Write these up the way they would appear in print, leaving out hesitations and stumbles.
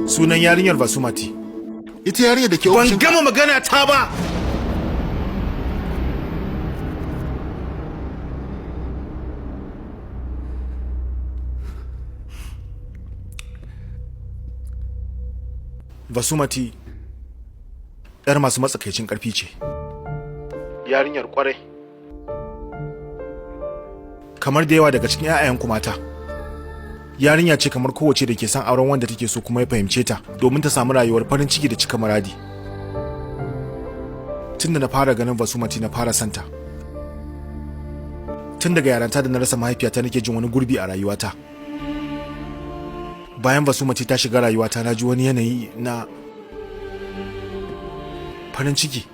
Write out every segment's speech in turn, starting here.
Sunan yarinyar Vasumati. Ita yarinyar da ke Ban ofishin gama magana ta ba. Vasumati yar masu matsakaicin ƙarfi ce. Yarinyar kwarai. Kamar da yawa daga cikin 'ya'yanku mata. Yarinya ce kamar kowace da ke son auren wanda take so kuma ya fahimce ta domin ta samu rayuwar farin ciki da cika muradi. Tun da na fara ganin Vasumati na fara santa. Tun daga yaranta da na rasa mahaifiyata nake jin wani gurbi a rayuwata. Bayan Vasumati ta shiga rayuwata na ji wani yanayi na farin ciki.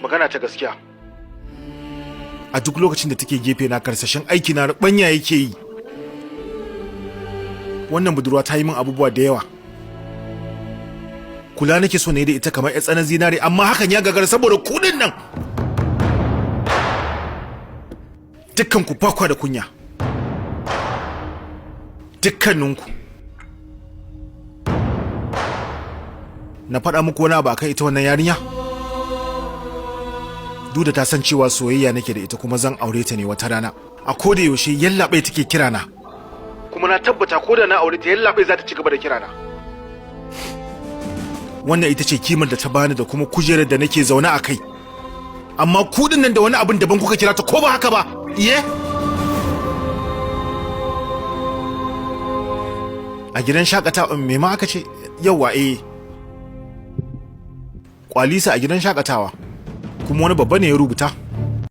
Magana ta gaskiya. A duk lokacin da take gefe na karsashin aiki na rubanya yake yi. Wannan budurwa ta yi min abubuwa da yawa. Kula nake so na yi da ita kamar 'yar tsanan zinare, amma hakan ya gagara saboda kuɗin nan. Dukkan ku bakwa da kunya. Dukkaninku. Na faɗa muku wani abu akan ita wannan yarinya? Duda ta san cewa soyayya nake da ita kuma zan aure ta ne wata rana. A koda yaushe yallaɓai take kira na. Kuma na tabbata ko da na aure ta yallaɓai za ta ci gaba da kira na. Wannan ita ce kimar da ta bani da kuma kujerar da nake zaune a kai. Amma kuɗin nan da wani abin daban kuka kira ta, ko ba haka ba? Iye? A gidan shakatawa me ma aka ce? Yawwa eh. Kwalisa a gidan shakatawa. Kuma wani babba ne ya rubuta.